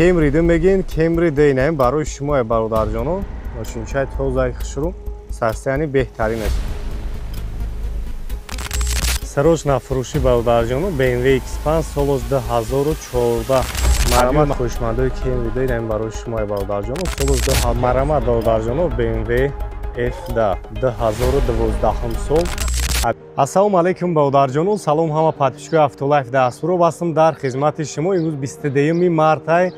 Camry д мегин, Camry д инам барои шумо бародарҷоно. Мошинчаи тозаи хушрӯ, состояни беҳтаринаш. Срочно фурӯшӣ бародарҷоно BMW X5 солос 2014. Марамат хушмандои Camry д инам барои шумо бародарҷоно. Солос 2 марамат бародарҷоно BMW F10 2012 сол. Ассалому алайкум бародарҷоно, салом ҳама подписчикои Автолайф дастуро бастам дар хизмати шумо. Имрӯз 22 мартай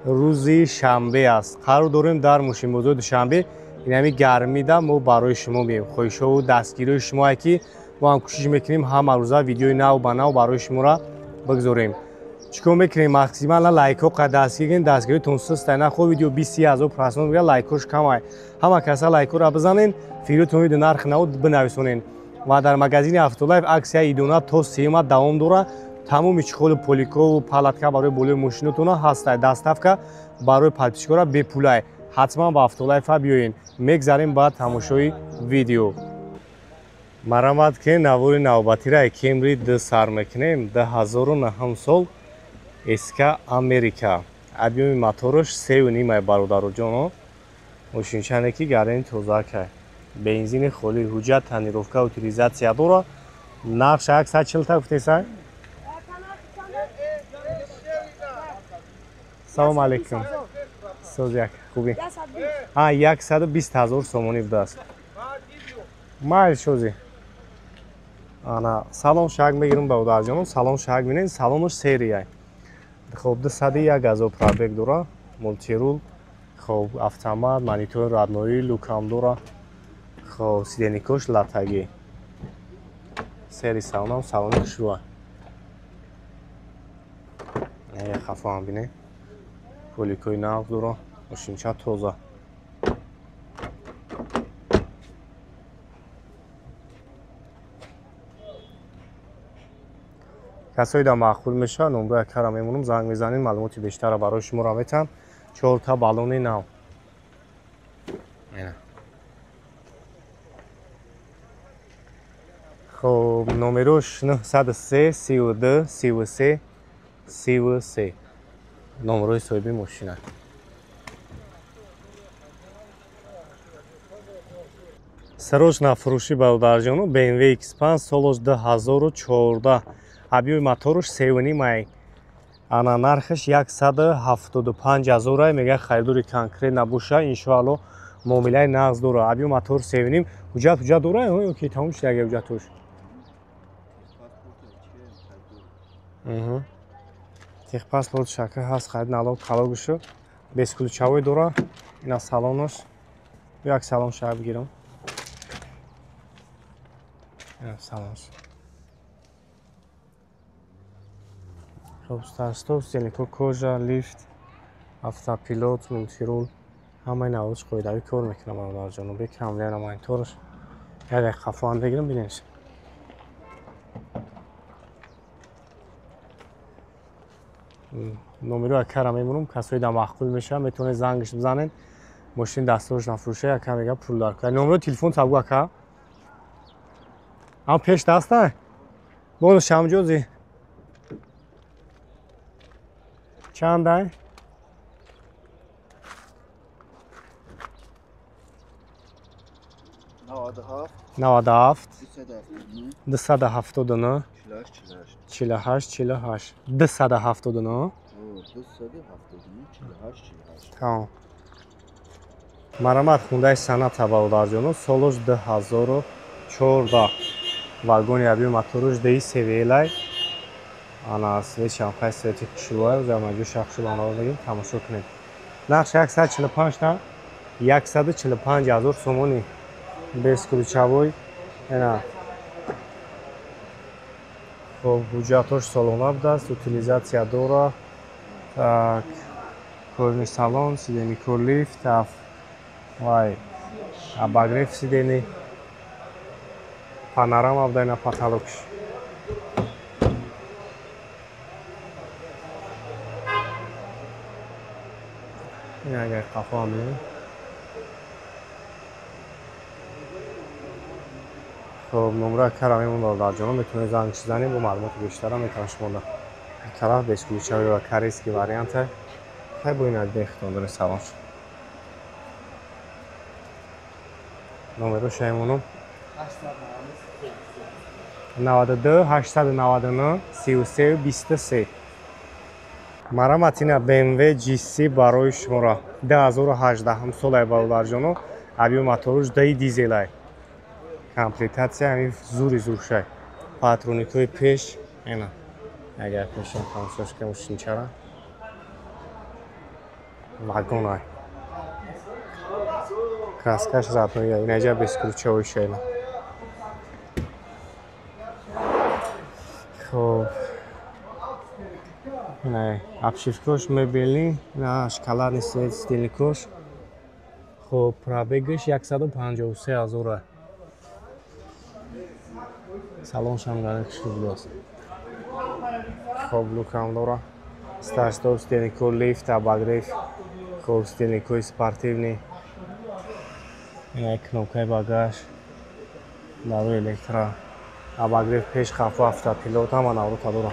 рӯзи шанбе аст. Қарор дорем дар мошинбозори Душанбе. Инами гармида мо барои шумо меем. Хоҳишҳову дастгириҳои шумое ки мо ҳам кӯшиш мекунем ҳама рӯза видеои нав ба нав барои шуморо бигзорем. Чӣ кор мекунем? Максимально лайкҳо қад дастгир кунед, дастгиритон суст нахо видео 20 ҳазор просмотр мегирад, лайкҳош камай. Ҳама каса лайкҳоро бизанен, фикротон нархи нав бинависонен. Ва дар магазини Автолайф аксия идона то сеюма давом дора. Тамоми чехолу поликову палатка барои болои мошинотона ҳастай. Доставка барои подписчикора бепулай. Ҳатман ба Автолайфа биёен. Мегзарем ба тамошои видео. Марамат ки навори навбатира Camry д сар мекунем. 2009 сол СК Америка. Объёми мотораш 3.5 бародароҷоно. Мошинчане ки гарени тозакай. Бензини холӣ, ҳуҷҷат, тонировка, утилизатсия дора. Нархш 140 та гуфтесай? Салом алейкум. Соз як хубӣ. А 120 ҳазор сомонӣ будааст. Майл шози. Ана салон шаг мегирам бародарҷонон, салон шаг бинед, салонаш серияй. Хоб 201 ҳазор пробег дора, мултирул, хоб автомат, монитори родноӣ, люкам дора. Хоб сиденикош латагӣ. Сери салонам салони хушрӯа. Як хафо ҳам бинед. Поликои нав дора, мошинча тоза. Касое дар маъқул мешавад, номрои акара мемонам, занг мезанем, маълумоти бештарро барои шуморо метаҳам. 4 баллони нав. Хоб номерош 903 32 33 33. Номерои соҳиби мошина. Срочно фурӯшӣ бародарҷоно BMW X5 солос 2014. Объёми мотораш 3.5. Ана нархаш 175 ҳазор. Мега харидори конкрет набоша, иншоалло муомилаи нағз дора. Объёми мотор 3.5. Ҳуҷҷат дора ё ки тамом шуда ҳуҷҷатош? Техпаспорт шака ҳаст, харид налог калогушу бесключавой дора. Ина салонаш. Як салон шака бигирам. Ина салонаш. Хоб старт-стоп, стелнико кожа, лифт, автопилот, мультирул. Ҳамаи навош қоидавӣ кор мекунам бародарҷоно. Бекамлена монитораш. Як дақиқа хафо ҳам бигирам бинед. Номеро акара мемонам, касое дар маъқул мешавад, метавонед зангаш бизанед. Мошин дастураш нафурӯша, ака мега пул дар кунад. Номеро телефон табгу ака. Ам пеш даста? Бону шамҷози. Чандай? 97 279 48 48 279 279 48. Тамом. Марамат хундаи саната бародарҷоно, солош 2014. Вагони объёми мотораш ди севелай. Ана свечам хай свети хушрӯай, замаҷӯ шахшулонро бигем, тамошо кунед. Нархш 145 та 145 ҳазор сомонӣ. Бесключавой. Ана хоб ҳуҷҷатош солона будааст, утилизатсия дора. Так, кожаный салон, сиденико лифт, вай, обогрев сидени, панорама буда ина потолокш. Ин агар қафо ҳам бинем. Хоб номра акара мемон бародарҷоно, метавонед занг занед, бо маълумоти бештара метавон шумо тараф бесключавой ва корейский варианта. Хай бо ин адбин хитон дорем салонш. Номеро шаймонум 92 899 33 23. Марамат ина BMW GC барои шуморо 2018 солай бародарҷоно, объём моторуш даи дизелай. Комплектация ҳамин зури зуршай. Патроникҳои пеш ина. Агар пешам тамошош кунем мошинчара. Вагонай. Краскаш родной, инаҷа бесключевой шайна. Хоб. Ина обшивкош мебели, ина шоколадный свет стиликош. Хоб, пробегаш 153 ҳазора. Салоншам гарак шуд. Хоб, люкам дора. Старт-стоп, стилико, лифт, обогрев. Хоб, стиликои спортивный. Ина кнопкаи багаж, дару электро, обогрев пеш, хафу, автопилот, ҳама наврута дора.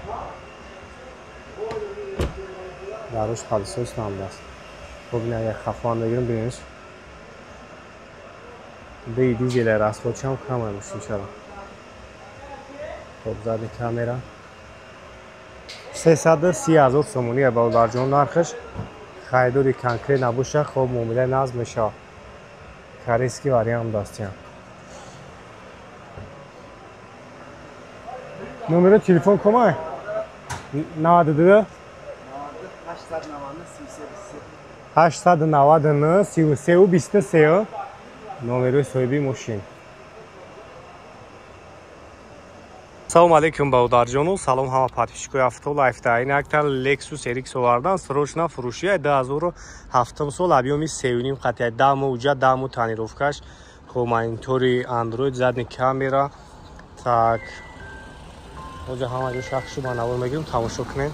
Даруш пылесос намдаст. Хоб, ина як хафуам мегирем, бинеш. Ди дизеле расходшам камай мошинчара. Хоб, задни камера. 330 ҳазор сомонӣ бародарҷон нархаш. Харидори конкрет набоша, хоб муомила назм мешавад. Корейский вариант дастиям. Номери телефон комай? 92 899 33 23 номери соҳиби мошин. Салом алейкум бародарҷону, салом ҳама подписчикои Авто Лайф. Ин якта Lexus RX овардан, срочно фурӯшия 2007 сол, объёми 3.5 қатъия, 10 моҳ уҷа, 10 моҳ тонировкаш. Хоб, монитори Android, задний камера. Так. Ҳозир ҳама ҷо шахсу ба навор мегирем, тамошо кунем.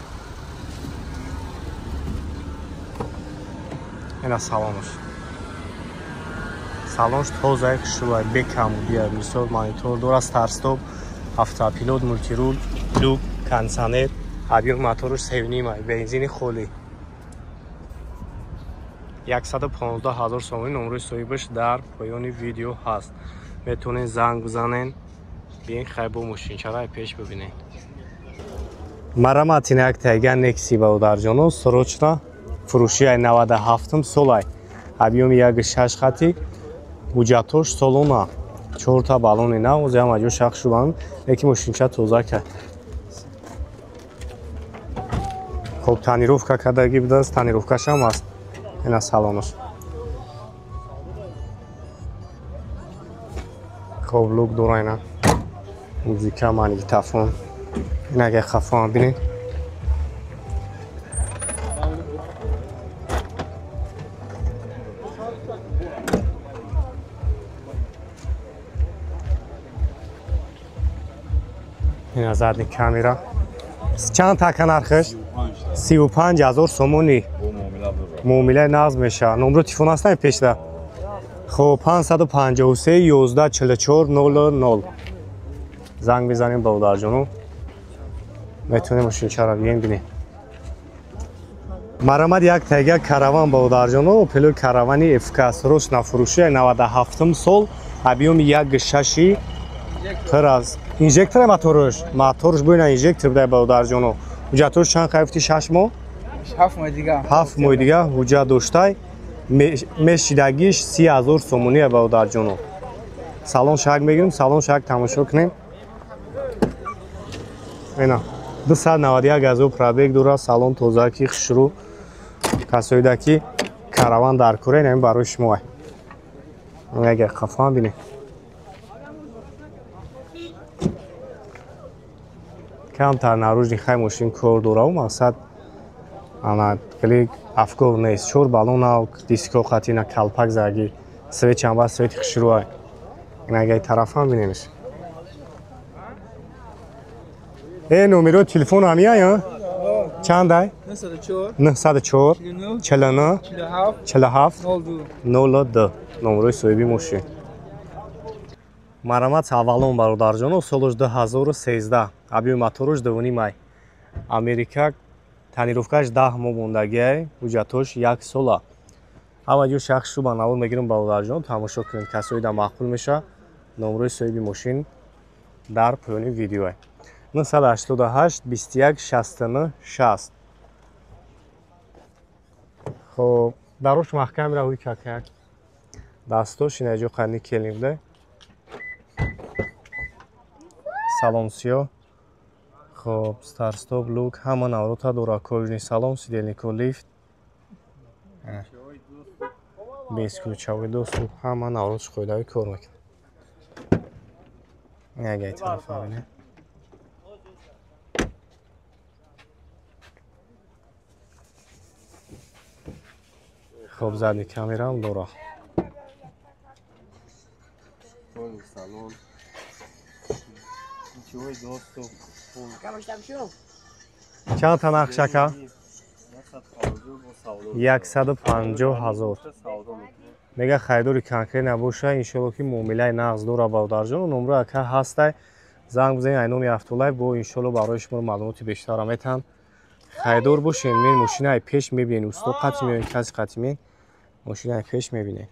Ина салонаш. Салонш тоза, хушрӯй, бекамудия, мисол монитор дора, старт-стоп, автопилот, мультирул, люк, кондиционер, объём моторуш 3.5, бензини холӣ. 115 ҳазор сомонӣ номрои соҳибаш дар поёни видео ҳаст. Метавонед занг бизанен, биен хай бо мошинчараи пеш бибинед. Марамат ина як тайга Nexi бародарҷоно, срочно фурӯшияи 97 солай. Объёми 1.6 хати, ҳуҷҷатош солона. 4 баллони нав, ози ҳама ҷо шах шуданд, лекин мошинча тоза кард. Хоб, тонировка кардагӣ будааст, тонировкашам аст. Ина салонаш. Хоб, люк дора ина. Музика, магнитофон. Ина агар хафоам бинед. Ина задний камера. Чанд така нархаш? 35 ҳазор сомонӣ. Муомилаи нағз мешавад. Номро телефон ҳастан пешда? Хоб, 553 11 44 00. Занг бизанем бародарҷону. Метавонем мошинчаро бием бинем. Марамат як тайга караван бародарҷону, Opel каравани FK срочно фурӯшия 97 сол, объёми 1.6 пур аз инжектор моторуш. Моторуш буина инжектор будай бародарҷону. Ҳуҷҷатош чанд қайфти 6 моҳ? 7 моҳ дига. 7 моҳ дига ҳуҷҷат доштай. Мешидагиш 30 ҳазор сомонӣ бародарҷону. Салон шак мегирем, салон шак тамошо кунем. Ина 291 ҳазор пробег дора, салон тоза ки хушрӯ. Касоида ки караван дар куре, ин барои шумо. Агар хафан бинед. Камтар наружни хай мошин кор дора, мақсад ана хеле афкор нест. 4 баллон нав, диско қатина, калпак заги, свет чанба, свети хушрӯай. Ин агар тарафам бинемш. Номеро телефон ҳамия, чандай? 904 904 49 47 02 номерои соҳиби мошин. Марамат аввалон бародарҷоно, солаш 2013, объёми моторуш 2.5 май. Америка Тонировкаш 10 моҳ мондагиай, ҳуҷҷатош 1 сола. Ҳама ҷо шахс шу ба навор мегирам бародарҷон, тамошо кунед, касои да маъқул меша. Номрои соҳиби мошин дар поёни видеоа. 988 21 69 60. Хоб, дарош маҳкам равӣ какак. Дастош ина ҷо қани келинда. Салон сиё. Хоб, старт-стоп, люк, ҳама наврота дора, кожаный салон, сидельнико лифт. Бесключевой доступ, ҳама навротш қоидави кор мекунад. Ягай тарафа бинед. Хоб, задний камераам дора. Чанд та нақш ака? 150 000. Мега харидори конкрет набоша, иншолло ки муомилаи нағз дора бародарҷон. Номро ака ҳастай, занг бизанед ай номи Автолайф, бо иншолло барои шумо маълумоти бештарро метаҳам. Харидор бошед, мен мошинаи пеш мебинед, усто қатъи меоед, каси қатъи мен мошинаи пеш мебинед.